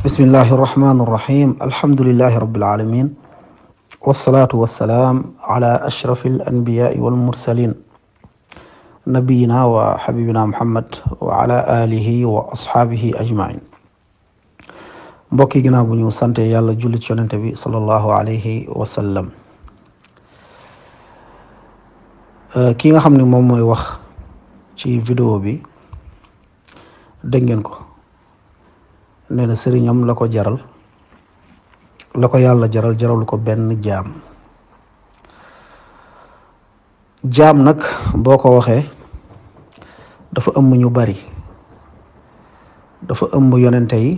بسم الله الرحمن الرحيم الحمد لله رب العالمين والصلاة والسلام على أشرف الأنبياء والمرسلين نبينا وحبيبنا محمد وعلى آله وأصحابه أجمعين. mbokk yi ginnaaw bu ñu sante yàlla julli ci yonente bi sallallahu alayhi wa sallam. ki nga xam ne moom mooy wax ci vidéo bi dégg ngeen ko, nee na sëriñam la ko jaral, la ko yàlla jaral jaralu ko benn jaam. jaam nag boo ko waxee dafa ëmb ñu bari, dafa ëmb yonente yi,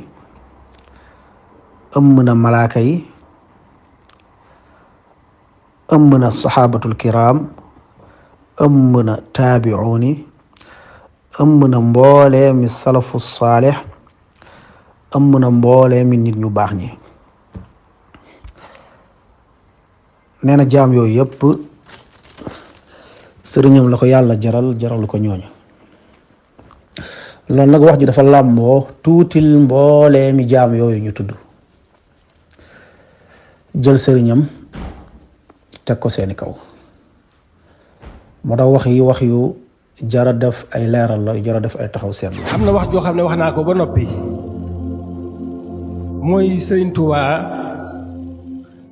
ëmb na malaaka yi, ëmb na saxaabatul kiram, ëmb na taabi'uun yi, ëmb na mboolee mi salafu saalix, ëmb na mboolee mi nit ñu baax ñi. nee na jaam yooyu yëpp sëriñam la ko yàlla jaralu ko ñooñu. loolu nag wax ji dafa làmboo tuutil mboolee mi jaam yooyu ñu tudd, jël sëriñam teg ko seeni kaw. moo tax wax yu jara def ay leeral la, jara def ay taxaw seetlu. am na wax joo xam ne wax naa ko ba noppi, mooy Sëriñ Tuubaa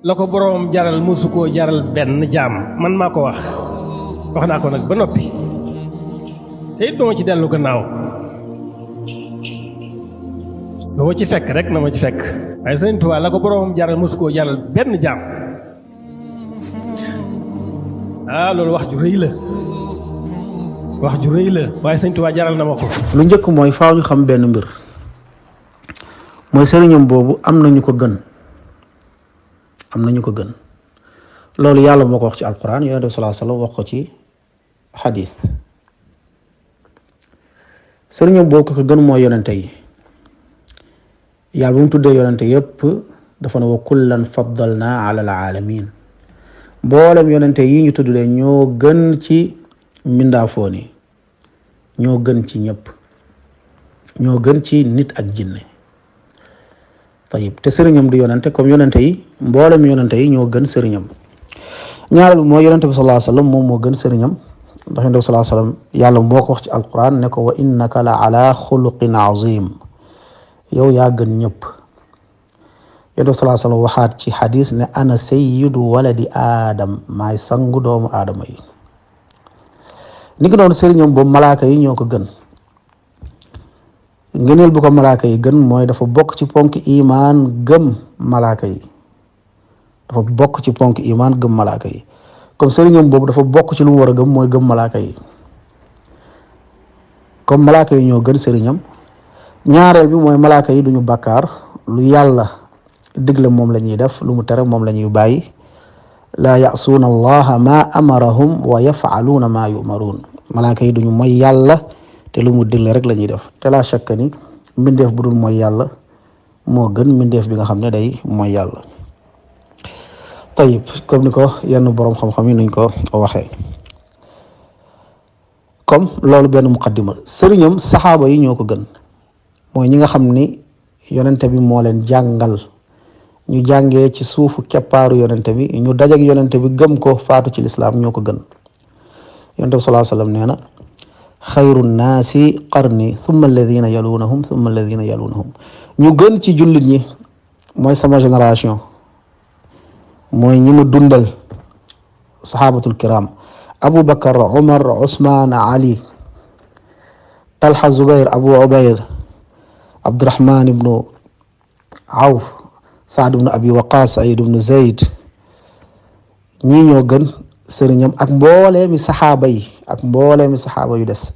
la ko boroom jaral mosu koo jaral benn jaam. man maa ko wax naa ko nag ba noppi, te it duma ci dellu gannaaw. lu ma ci fekk rek na ma ci fekk, waaye Sëriñ Tuubaa la ko boroom jaral mosu koo jaral benn jaam. loolu wax ju rëy la, wax ju rëy la, waaye Sëriñ Tuubaa jaral na ma ko. lu njëkk mooy faaw ñu xam benn mbir, mooy sëriñam boobu am nañu ko gën, loolu yàlla moo ko wax ci alquran, yonent bi sallallahu alayhi wa sallam wax ko ci xadiis. sëriñam boobu ko gën mooy yonente yi. yàlla bu mu tuddee yonente yépp dafa ne wa kullan faddalna ala alaalamin. mboolem yonente yi ñu tudd leen ñoo gën ci mbindaafoon yi, ñoo gën ci ñëpp, ñoo gën ci nit ak jinne. tayib te sëriñam du yonente comme yonente yi, mboolem yonente yi ñoo gën sëriñam. ñaareel bi mooy yonente bi sallallahu alayhi wa sallam moom moo gën sëriñam, ndax yonente bi sallallahu alayhi wa sallam yàlla moo ko wax ci alquran ne ko wa innaka la ala xuluqin azim, yow yaa gën ñëpp. yonente bi sallallahu alayhi wa sallam waxaat ci xadis ne ana sayyidu waladi aadam, maay sangu doomu aadama yi. ni ki doon sëriñam boobu malaaka yi ñoo ko gën. ngëneel bu ko malaaka yi gën mooy dafa bokk ci ponk imaan gëm malaaka yi, dafa bokk ci ponk imaan gëm malaaka yi. comme sëriñam boobu dafa bokk ci lu mu war a gëm mooy gëm malaaka yi, comme malaaka yi ñoo gën sëriñam. ñaareel bi mooy malaaka yi duñu bàkkaar, lu yàlla digle moom la ñuy def, lu mu tere moom la ñuy bàyyi. laa ya'suuna allaha ma amarahum wa yaf'aluuna ma yu'maruun. malaaka yi duñu mooy yàlla, te lu mu digle rek la ñuy def. te laa shakka ni mbindeef bu dul mooy yàlla moo gën mbindeef bi nga xam ne day mooy yàlla. tayib comme ni ko yenn boroom xam-xam yi nuñ ko waxee, comme loolu benn muqaddima. sëriñam saxaaba yi ñoo ko gën, mooy ñi nga xam ni yonente bi moo leen jàngal, ñu jàngee ci suufu keppaaru yonente bi, ñu dajak yonente bi gëm ko faatu ci lislaam, ñoo ko gën. yonente bi sallallahu alayhi wa sallam nee na xayru naasi qarni thumma alladina yalunahum thumma alladina yalunahum. ñu gën ci jullit ñi mooy sama génération, mooy ñi ma dundal, saxaabatul kiram, Abu Bakar, Umar, Usmaan, Ali, Talha, Zubayr, Abu Ubayr, Abdurahman ibnu Awf, Saad ibnu Abi Waqaas, Saïd ibnu Zayd. ñii ñoo gën sëriñam ak mboolee mi saxaaba yi, ak mboolee mi saxaaba yu des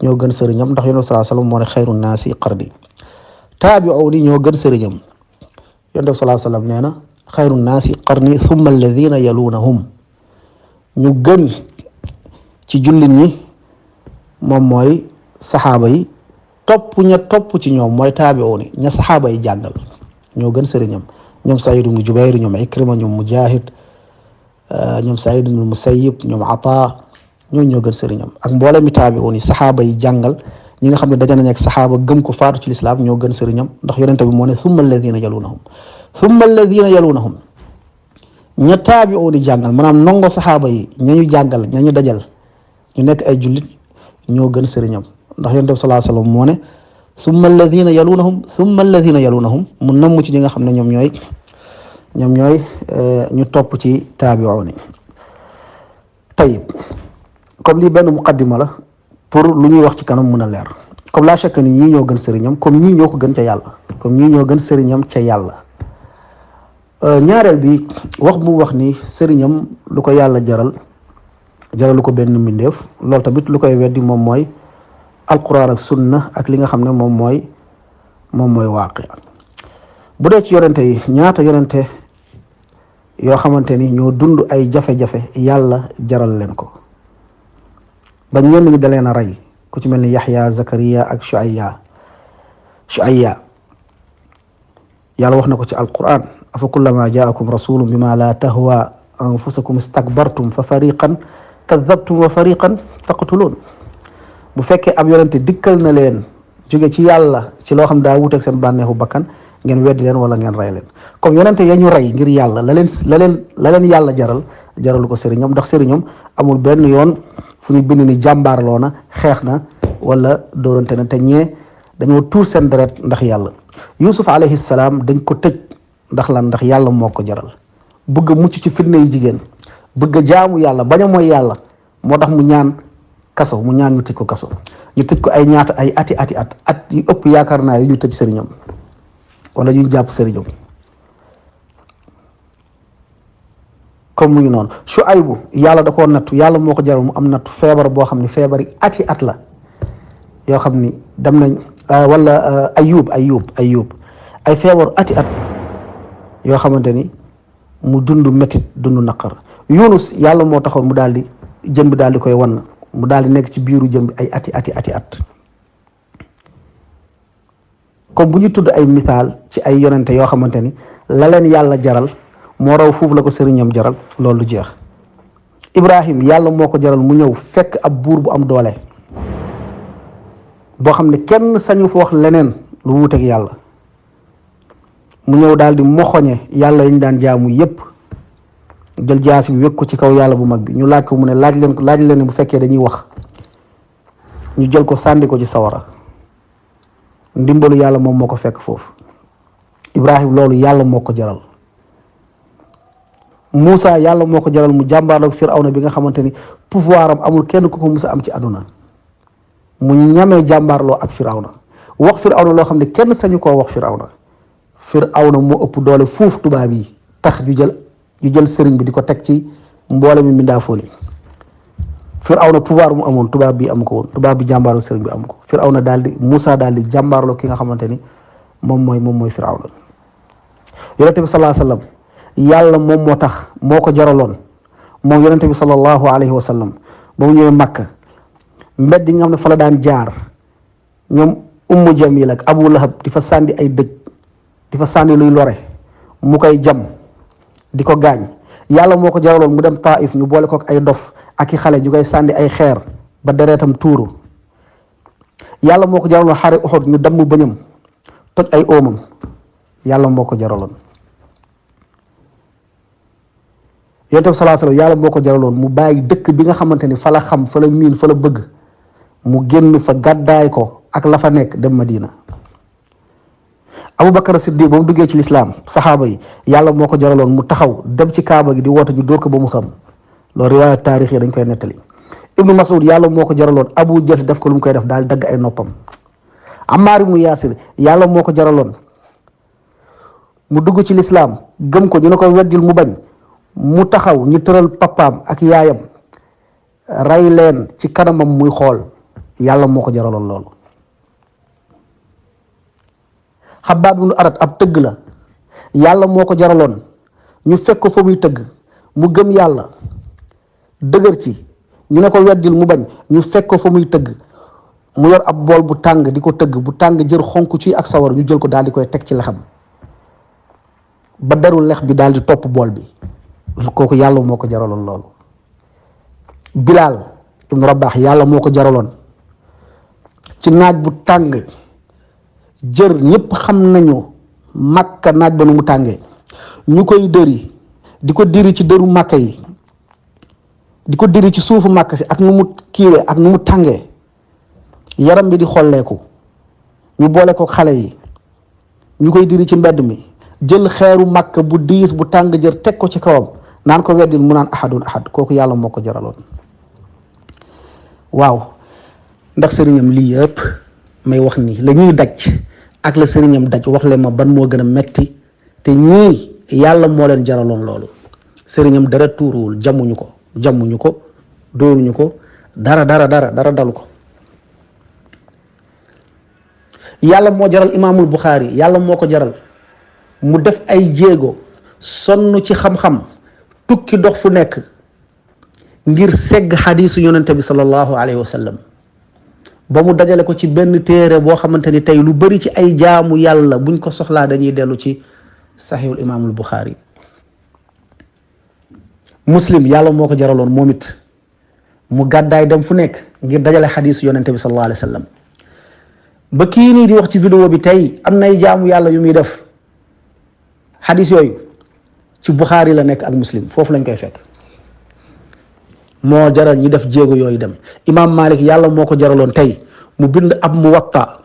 ñoo gën sëriñam, ndax yonent bi sallallahu alayhi wa sallam moo ne xayru naasi qarni. taabi'uun yi ñoo gën sëriñam. yonent bi sallallahu alayhi wa sallam nee na xayru naasi qarni thumma alladina yalunahum. ñu gën ci jullit ñi moom mooy saxaaba yi, topp ci ñoom mooy taabi'uun yi, ña saxaaba yi jàngal ñoo gën sëriñam. ñoom Saïd ibnu Jubayr, ñoom Ikrima, ñoom Mujahid, ñoom Saïd ibnu Musayyib, ñoom Ataa, ñoo gën sëriñam. ak mboolem mi taabi'uun yi, saxaaba yi jàngal ñi nga xam ne daje nañ ak saxaaba gëm ko faatu ci lislaam ñoo gën sëriñam ndax yonente bi moo ne summa alladina yalunahum ña taabi'u di jàngal maanaam nongo saxaaba yi ñañu jàngal ñañu dajal ñu nekk ay jullit ñoo gën sëriñam ndax yonente bi sallallahu alayhi wasallam moo ne summa alladina yalunahum mu namm ci ñi nga xam ne ñoom ñooy ñu topp ci taabi'u tayib comme lii benn muqaddima la pour lu ñuy wax ci kanam mën a leer comme la chaque ni ñii ñoo gën sëriñam comme ñii ñoo ko gën ca yàlla ñaareel bi wax mu wax ni sëriñam lu ko yàlla jaralu ko benn mbindeef loolu tamit lu koy weddi moom mooy alquran ak sunna ak li nga xam ne moom mooy waaqi bu dee ci yonente yi ñaata yonente yoo xamante ni ñoo dund ay jafe-jafe yàlla jaral leen ko ba ñenn ñi da leen a rey ku ci mel ni Yaxya Zakariya ak Shuayya yàlla wax na ko ci alquran afa kullama jaakum rasulun bima la tahwa anfusakum istakbartum fa fariqan kadabtum wa fariqan taqtuluun bu fekkee ab yonente dikkal na leen jóge ci yàlla ci loo xam daa wuteeg seen bànneexu bakkan ngeen weddi leen wala ngeen rey leen comme yonente ya ñu rey ngir yàlla la leen yàlla jaralu ko sëriñam ndax sëriñam amul benn yoon fu ñu bind ni jàmbaarloo na xeex na wala dóorante na te ñee dañoo tuur seen deret ndax yàlla Yusuf alayhi salaam dañ ko tëj ndax yàlla moo ko jaral bëgg a mucc ci fitna yi jigéen bëgg a jaamu yàlla bañ a mooy yàlla moo tax mu ñaan ñu tëj ko kaso ñu tëj ko ay ñaata ay at yu ëpp yaakaar naa yi ñu tëj sëriñam wala ñu jàpp sëriñam comme mu ngi noonu Shuaybu yàlla da koo nattu yàlla moo ko jaral mu am nattu feebar boo xam ne feebar yi at la yoo xam ni dem nañ wala ayub ay feebar at yoo xamante ni mu dund métit dund naqar Yunus yàlla moo taxoon mu daal di jën bi daal di koy wan mu daal di nekk ci biiru jën bi ay at comme bu ñu tudd ay misaal ci ay yonente yoo xamante ni la leen yàlla jaral moo raw foofu la ko sëriñam jaral loolu du jeex Ibrahim yàlla moo ko jaral mu ñëw fekk ab buur bu am doole boo xam ne kenn sañu fa wax leneen lu wuuteeg yàlla mu ñëw daal di moxoñe yàlla yi ñu daan jaamu yépp jël jaasi bi wékk ko ci kaw yàlla bu mag bi ñu laaj ko mu ne laaj leen bu fekkee dañuy wax ñu jël ko sànni ko ci sawara ndimbalu yàlla moom moo ko fekk foofu Ibrahim loolu yàlla moo ko jaral Moussa yàlla moo ko jaral mu jàmbaarloog Firawna bi nga xamante ni pouvoir am amul kenn ku ko mus a am ci àdduna mu ñamee jàmbaarloo ak Firawna wax Firawna loo xam ne kenn sañu koo wax Firawna moo ëpp doole fuuf tubaab yi tax ñu jël sëriñ bi di ko teg ci mboole mi mindaafóoli Firawna pouvoir mu amoon tubaab bi am ko woon tubaab bi jàmbaarloo sëriñ bi am ko Firawna daal di Moussa daal di jàmbaarloo ki nga xamante ni moom mooy Firawna yonente bi sallallahu alayhi wa sallam yàlla moom moo tax moo ko jaraloon moom yonente bi sallallahu alayhi wa sallam ba mu ñëwee Makka mbedd yi nga xam ne fa la daan jaar ñoom Ummu Jamil ak Abu Lahab di fa sànni ay dëj di fa sànni luy lore mu koy jam di ko gaañ yàlla moo ko jaraloon mu dem Taif ñu boole ko ak ay dof ak i xale ñu koy sànni ay xeer ba deretam tuuru yàlla moo ko jaraloon xare Uhud ñu damm bëñam toj ay oomam yàlla moo ko jaraloon yonent bi sallallahu alayhi wasallam yàlla moo ko jaraloon mu bàyyi dëkk bi nga xamante ni fa la xam fa la miin fa la bëgg mu génn fa gàddaay ko ak la fa nekk dem Madina Aboubacar Siddiq ba mu duggee ci lislaam saxaaba yi yàlla moo ko jaraloon mu taxaw dem ci kaaba gi di woote ñu dóor ko ba mu xam loolu riwaaya taarix yi dañ koy nettali Ibnu Mas'ud yàlla moo ko jaraloon Abu Jahl def ko lu mu koy def daal dagg ay noppam Ammaar ibnu Yaasir yàlla moo ko jaraloon mu dugg ci lislaam gëm ko ñu ne ko weddil mu bañ mu taxaw ñu tëral papaam ak yaayam rey leen ci kanamam muy xool yàlla moo ko jaraloon loolu Xabbaab ibnu Arat ab tëgg la yàlla moo ko jaraloon ñu fekk ko fa muy tëgg mu gëm yàlla dëgër ci ñu ne ko weddil mu bañ ñu fekk ko fa muy tëgg mu yor ab bool bu tàng di ko tëgg bu tàng jër xonk ci ak sawar ñu jël ko daal di koy teg ci lexam ba deru lex bi daal di topp bool bi kooku yàlla moo ko jaraloon loolu Bilaal ibnu Rabaax yàlla moo ko jaraloon ci naaj bu tàng jër, ñëpp xam nañu Makka naaj ba nu mu tàngee, ñu koy dëri di ko diri ci dëru Makka yi, di ko diri ci suufu Makka si ak nu mu kiiwee ak nu mu tàngee, yaram bi di xolleeku, ñu boole ko xale yi ñu koy diri ci mbedd mi, jël xeeru Makka bu diis bu tàng jër teg ko ci kawam naan ko weddil mu naan ahadun ahad. Kooku yàlla moo ko jaraloon. waaw ndax sëriñam lii yëpp may wax nii la ñuy daj ak la sëriñam daj, wax leen ma ban moo gën a metti. te ñii yàlla moo leen jaraloon loolu. sëriñam dara tuuruwul, jamuñu ko dóoruñu ko, dara dalu ko. yàlla moo jaral imaamul Buxaari, yàlla moo ko jaral mu def ay jéego sonn ci xam-xam, tukki dox fu nekk ngir segg xadiisu yonente bi sallallahu alayhi wa sallam ba mu dajale ko ci benn téere boo xamante ni tey lu bari ci ay jaamu yàlla buñ ko soxlaa dañuy dellu ci saxiixul imaamul Buxaari. Muslim yàlla moo ko jaraloon moom it mu gàddaay dem fu nekk ngir dajale xadiisu yonente bi sallallahu alayhi wa sallam ba kii nii di wax ci vidéo bi tey am nay jaamu yàlla yu muy def, xadiis yooyu ci Buxaari la nekk ak Muslim, foofu lañ koy fekk. moo jaral ñi def jéego yooyu dem. Imaam Malik yàlla moo ko jaraloon tey mu bind ab Muwatta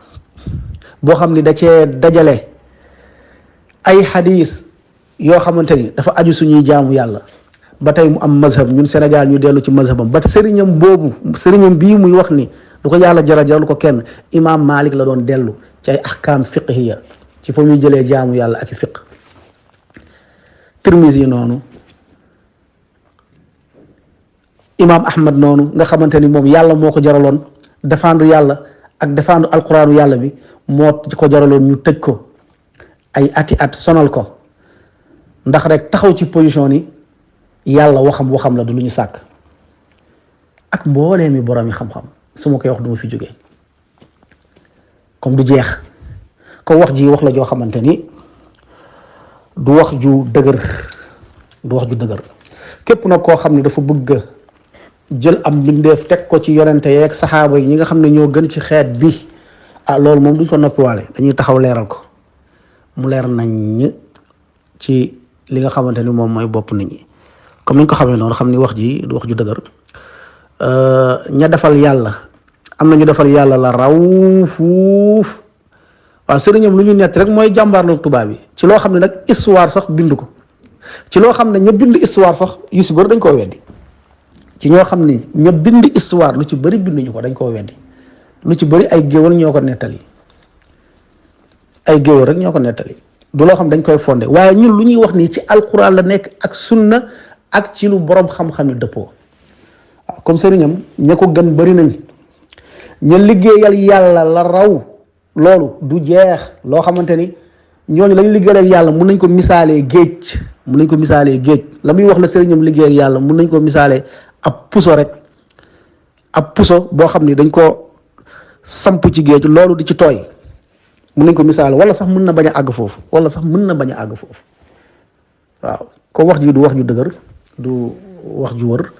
boo xam ni da cee dajale ay xadiis yoo xamante ni dafa aju suñuy jaamu yàlla ba tey mu am mazhab. ñun Sénégal ñu dellu ci mazhabam ba sëriñam bii muy wax ni du ko yàlla jaralu ko kenn. Imaam Malik la doon dellu ci ay ahkaam fiqhiya, ci fa muy jëlee jaamu yàlla ak i fiq. Tirmisi yi noonu, imaam Ahmad noonu, nga xamante ni moom yàlla moo ko jaraloon défendre yàlla ak défendre alquraanu yàlla bi, moo ko jaraloon ñu tëj ko ay ati at, sonal ko ndax rek taxaw ci position ni yàlla waxam la du lu ñu sàkk. ak mboolee mi borom yi xam-xam, su ma koy wax du ma fi jógee comme du jeex. ko wax ji wax la joo xamante ni du wax ju dëgër, képp nag koo xam ne dafa bëgg jël am mbindeef teg ko ci yonente yeeg saxaaba yi ñi nga xam ne ñoo gën ci xeet bi, loolu moom duñ ko noppiwaale, dañuy taxaw leeral ko mu leer nañ ci li nga xamante ni moom mooy bopp nit ñi. comme ni ñu ko xamee noonu, xam ni wax ji du wax ju dëgër. ña defal yàlla, am na ñu defal yàlla la raw fuuf. waaw sëriñam lu ñu nett rek mooy jàmbaarlu tubaab yi ci loo xam ne nag histoire sax bind ko, ci loo xam ne ña bind histoire sax yu si bëri dañ koo weddi. ci ñoo xam ni ña bind histoire lu ci bëri binduñu ko, dañ koo weddi. lu ci bëri ay géwal ñoo ko nettali, du loo xam dañ koy fondé. waaye ñun lu ñuy wax nii ci alquran la nekk ak sunna ak ci lu borom xam-xam yi dëppoo. waaw comme sëriñam ña ko gën bëri nañ, ña liggéeyal yàlla la raw. loolu du jeex, loo xamante ni ñooñu lañ liggéeyal ak yàlla mun nañ ko misaalee géej, la muy wax la sëriñam liggéey ak yàlla mun nañ ko misaalee ab puso rek, ab puso boo xam ni dañ ko samp ci géej, loolu di ci tooy, mun nañ ko misaale, wala sax mën na bañ a àgg foofu, waaw ko wax ji du wax ju dëgër, du wax ju wër,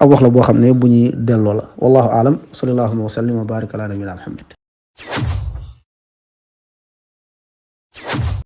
ab wax la boo xam ne bu ñuy delloo la. wallahu aalam, sallallahu wa sallim wa barik ala nabina Muhammad.